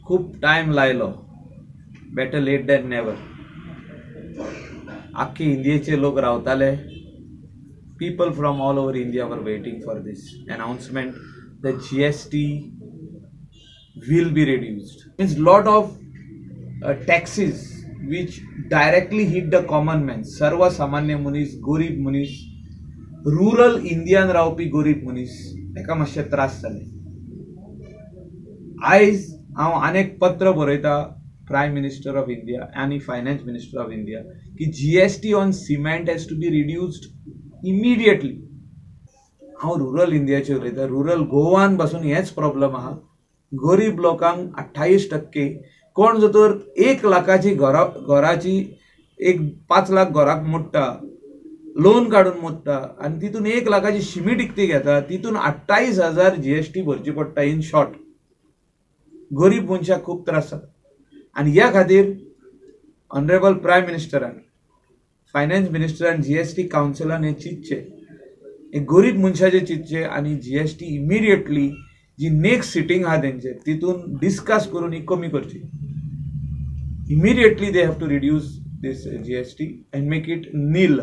खूब टायम लायलो, better late then never. आख्खे इंडियेचे लोक रावताले. People from all over India were waiting for this announcement. The GST will be reduced. Means lot of taxes which directly hit the common man, सर्वसामान्य मनीस, गरीब मनीस, रुरल इंडियान रावपी गरीब मनीस, ताका मातशे त्रास जाले. आयज हांव आनेक पत्र बरयता प्रायम मिनिस्टर ऑफ इंडिया आनी फायनान्स मिनिस्टर ऑफ इंडिया की GST on cement has to be reduced immediately. हांव रुरल इंडियाचेर उलयतां. रुरल गोवान पासून हेच प्रॉब्लम आहा. गरीब लोकांक 28%, कोण जर तर 1 लाखाची घराची एक 5 लाख घराक मोडटा, लोन काडून मोडटा आनी तितून 1 लाखाची शिमीट विकती घेता, तितून 28,000 जीएसटी भरची पडटा. इन शॉर्ट गरीब मनशाक खूब त्रास जाता. आनी ह्या खातीर ऑनरेबल प्रायम मिनिस्टरान, फायनान्स मिनिस्टरान, जीएसटी कावन्सिलान हें चिंतचें, हे गरीब मनशाचें चिंतचें आनी जीएसटी इमिडिएटली जी नेक्स्ट सिटींग आहा तेंचे तितून डिस्कस करून ही कमी करची. Immediately they have to reduce this GST and make it nil.